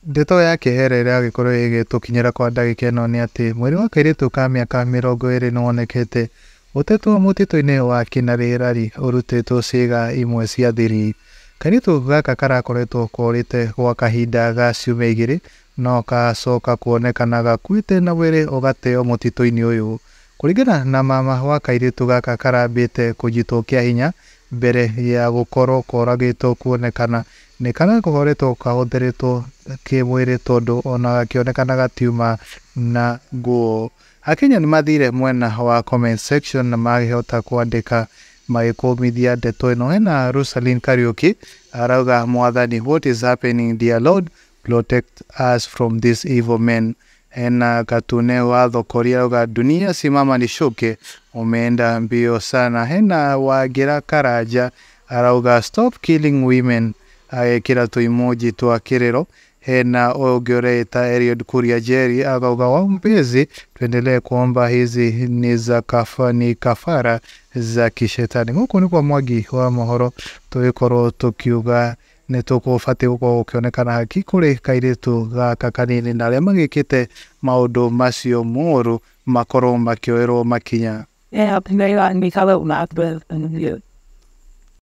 Ndeto ya kĩeha ĩrĩa ĩragĩkorwo ĩgĩtũkinyĩra kwa ndagĩka ĩno nĩ atĩ mwĩrĩ wa kairĩtu ka mĩaka 20 nĩwonekete ũtetwo mũtitũ-inĩ wa Kĩnarĩrari ũrutĩtwo ciĩga imwe cia thiri. Kairĩtu gaka karakoretwo korĩte gwa kahinda ga ciumia 2 no gacoka kuonekana gakuĩte na mwĩrĩ ũgateo mũtitũ-inĩ ũyũ. Kũringana na mama wa kairĩtu gaka karambĩte kũnyitwo kĩa hinya mbere ya gũkorwo koragĩtwo kuonekana nĩ karakoretwo kahũthĩrĩtwo kĩmwĩrĩ tondũ ona gakĩonekana gatiuma na nguo. Akenya nĩ mathire mwena wa comment section na magĩhota kwandĩka magĩkũmithia ndeto ĩno. Hena Rosaline Kariuki arauga, "Mwathani, what is happening? Dear Lord, protect us from these evil men." Hena Gatune wa Thokori arauga, "Dunia simama nishuke, umeenda mbio sana." Hena Wangira Karanja arauga, "Stop killing women," agekĩra tũ emoji twa kĩrĩro. Hena ũyũ ũngĩ ũreĩta Eliud Kuria Jerry akauga, "Waombezi tuendelee kuomba, hizi ni za kafa, ni kafara za kishetani." Gũkũ nĩ kwa Mwangi wa mohoro tũgĩkorwo tũkiuga nĩ tũkũbatiĩ gũkorwo gũkĩonekana haki kũrĩ kairĩtu gaka kanini na arĩa magĩkĩte maũndũ macio moru makorwo makĩoerwo makinya. Yeah,